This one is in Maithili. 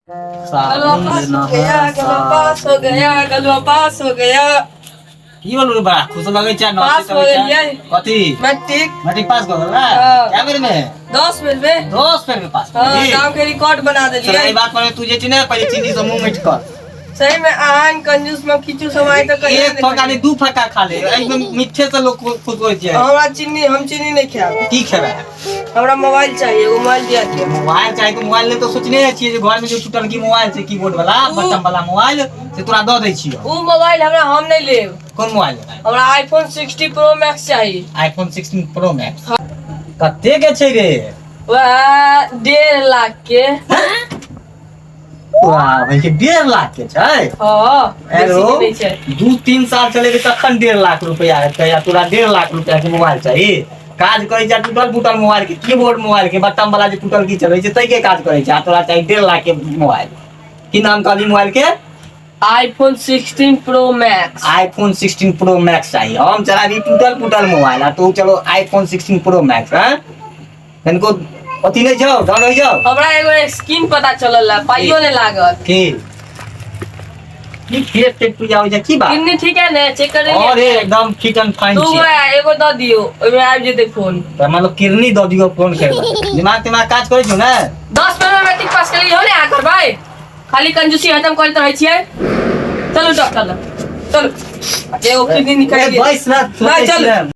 गलवा पास हो गया, गलवा पास हो गया, गलवा पास हो गया। की बोलू रे, बड़ा खुश लगै छै। पास हो गेलियै। कथी? मैट्रिक। मैट्रिक पास कर गेल? हाँ। क्या बेर में? 10 बेर में। 10 बेर में पास? हाँ, गाँव के रिकॉर्ड बना चल, देलियै। एहि बात पर तू जे छै ने, पहिले चीनी से मुंह मिठ कर। सही में अहाँ कंजूस में किछु समय तऽ कहियो एक नहि फक्का खलियै। नहीं, दू फक्का खा ले। एहिमे मिठे से लोग खुश होइ छै। हमरा चीनी, हम चीनी नहीं खायब। की खेबै? हमरा मोबाइल चाहिए, एगो मोबाइल दिया दियौ। मोबाइल चाही तऽ मोबाइल ले। तो सोचने छियै जे घर में जो टूटल की मोबाइल छै, कीबोर्ड वाला, बटन वाला मोबाइल, से तोरा दऽ दै छियौ। उ मोबाइल हमरा, हम नहीं लेब। कोन मोबाइल लेबै? हमरा आईफोन 16 प्रो मैक्स चाही। आईफोन 16 प्रो मैक्स कते के छै रे? वएह 1.5 लाख के। वाह भाई के, 1.5 लाख के छै? हाँ। हेलो। बेसी के नहि छै। 2-3 साल चलेबै तखन 1.5 लाख रुपया हेतै आ तोरा 1.5 लाख रुपया के मोबाइल चाही। काज करै छै टूटल फूटल मोबाइल के, कीबोर्ड मोबाइल के, बटन वाला जे टूटल की चलै छै, ताहि के काज करै छै आ तोरा चाही 1.5 लाख के मोबाइल। की नाम कहली मोबाइल के? IPhone 16 pro max. IPhone 16 pro max चाही। हम चलाबी टूटल फूटल मोबाइल आ तू चलो आईफोन 16 प्रो मैक्स। हैं, तनिको अथी नहि छौ, डर होइ छौ? हमरा एगो स्कीम पता चलल है, पाइयो नहीं लागत। की की खेत तेत पूजा होइ छै, की बात? किन्नी ठीक है ने, चेक कर। और एकदम फिट एंड फाइन। दू गो है, एगो दऽ दियौ, ओहिमे आबि जेतै फोन। तऽ मतलब किरनी दऽ दियौ फोन के। दिमाग तिमाग काज करै छौ ने? 10 मिनट में मैट्रिक पास केलियै हो ने। अहाँ करबै खाली कंजूसी हरदम करैत रहै छियै। चलू डॉक्टर लग चलू, एगो किडनी निकालि ए, बैस ना। नहीं, चल।